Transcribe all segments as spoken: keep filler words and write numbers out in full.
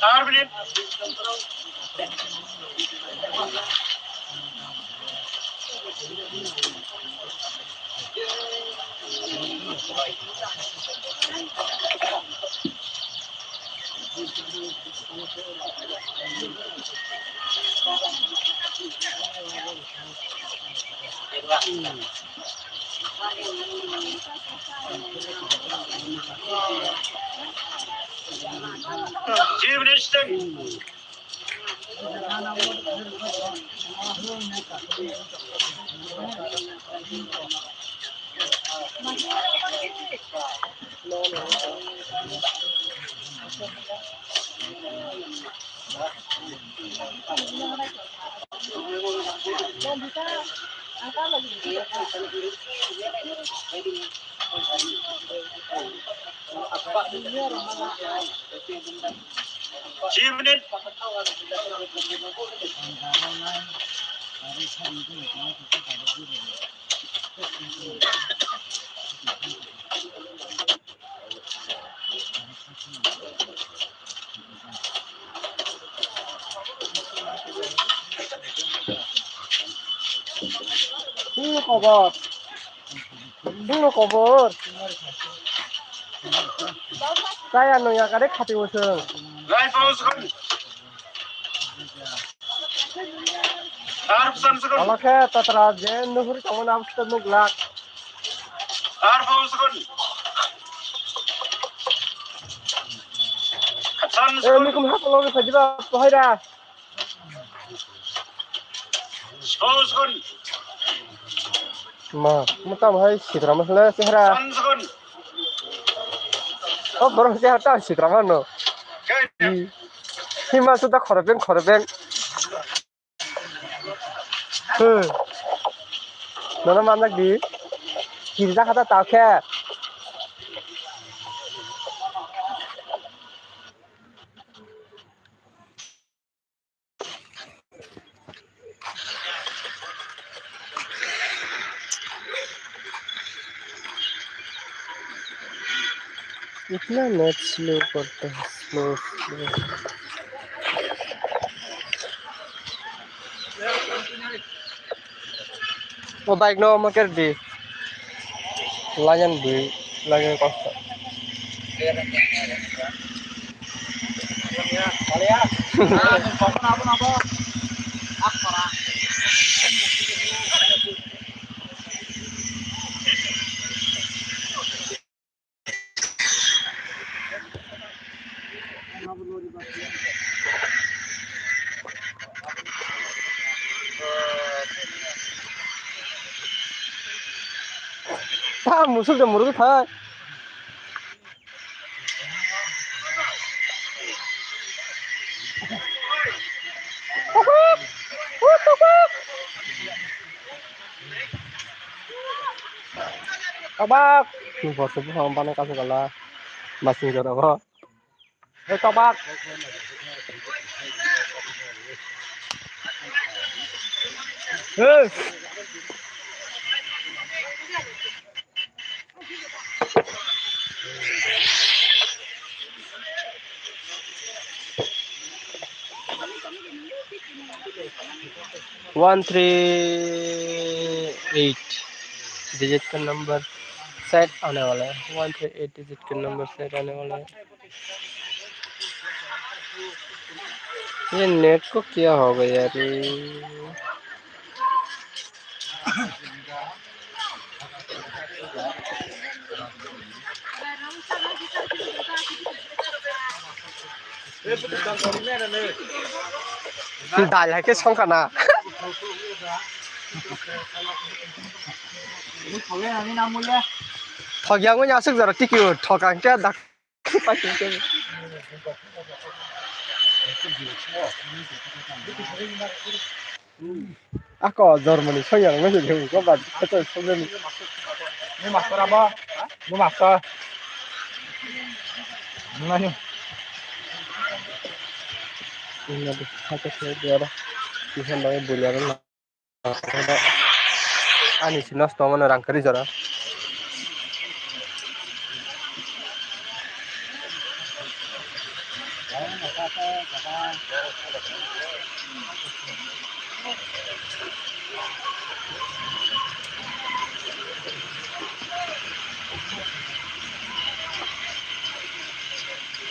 Ar minute. Chini khobor. Chini khobor. Kaya no ya kare khati usung. Alakhe tatra je nuhur tongmani abswk nuglak. Eh, mikum hapalo ni phajiba pohaira. Ma, mutam hai sitra masle chehra. O borok chehra ta sitra mano. Hi, hi ma suda khorobeng khorobeng. He. Nono manjak di. Kirja khata tao khe. इतना net slow करता है, slow, slow. O bike no ma ker di. Layan di, layan kosto. Ta musuk de muruk thai. Tobak. Ni bosok buphang bana kasu kala. Masing jora bo. Hei, tobak. Hei. One three eight digit ka number set aane wala hai. One three eight digit ka number set aane wala hai. Ye net ko kya ho gaya re? Dal hai khe songkha na. Thok yang wngya aswk jora tiki o thok ang khe dak. Ako Germany soyang no se ko ba ko to soyang. Ni master abo? Ni master. Nani? Ini ada satu saya dia ada. Bisa bangun bulan. Ani si nosto mano rang kwrwi jora.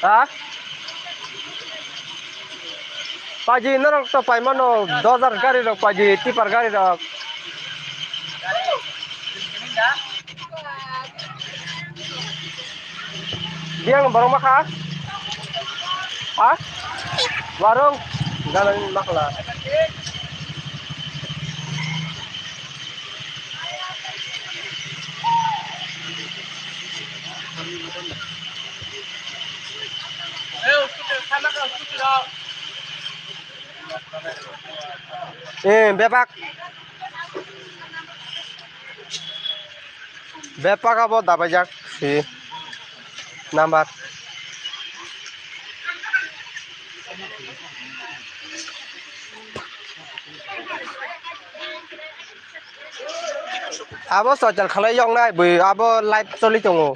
Ha? Paji norok to paimano, dojar gari rok paji, tipper gari rok. Biang borok ma kha? Ha? Warung? Gana ni makla. Eh, bebak. Bebak abo dabaijak si number. Abo social khalai yoknai bui abo live choli tongo.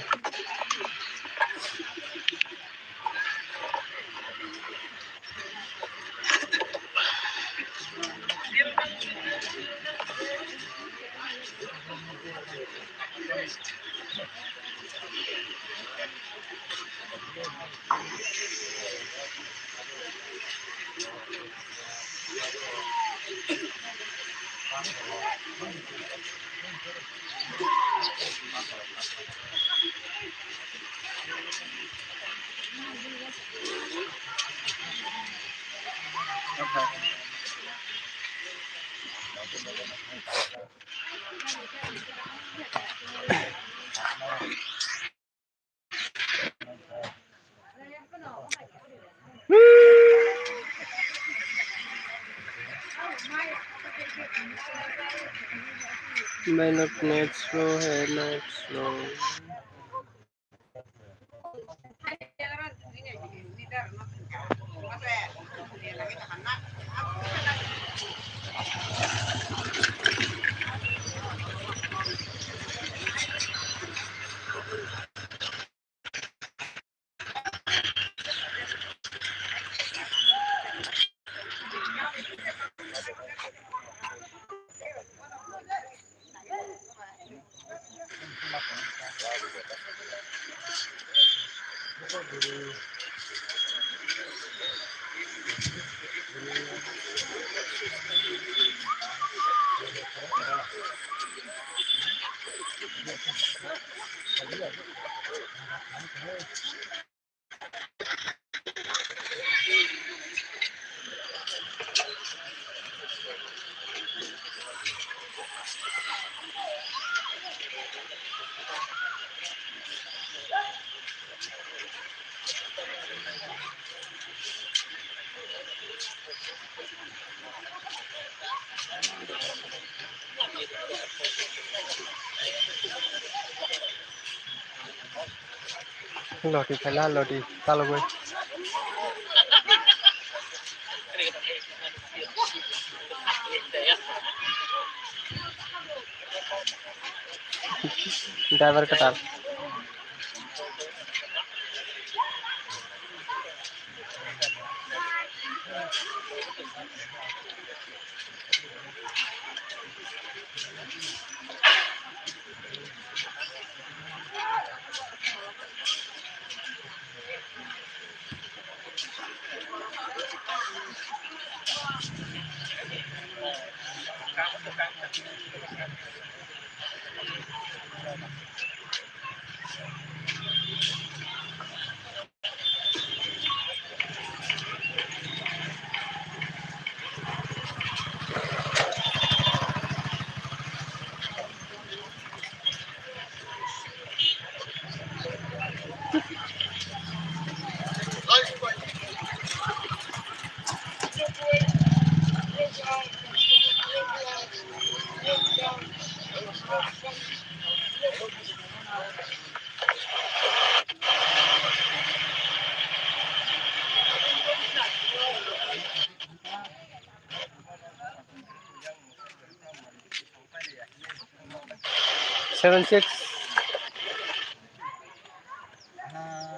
Mainok net slow hai, net slow. Loti khaila loti talogoi. Driver kwtal. Seven six.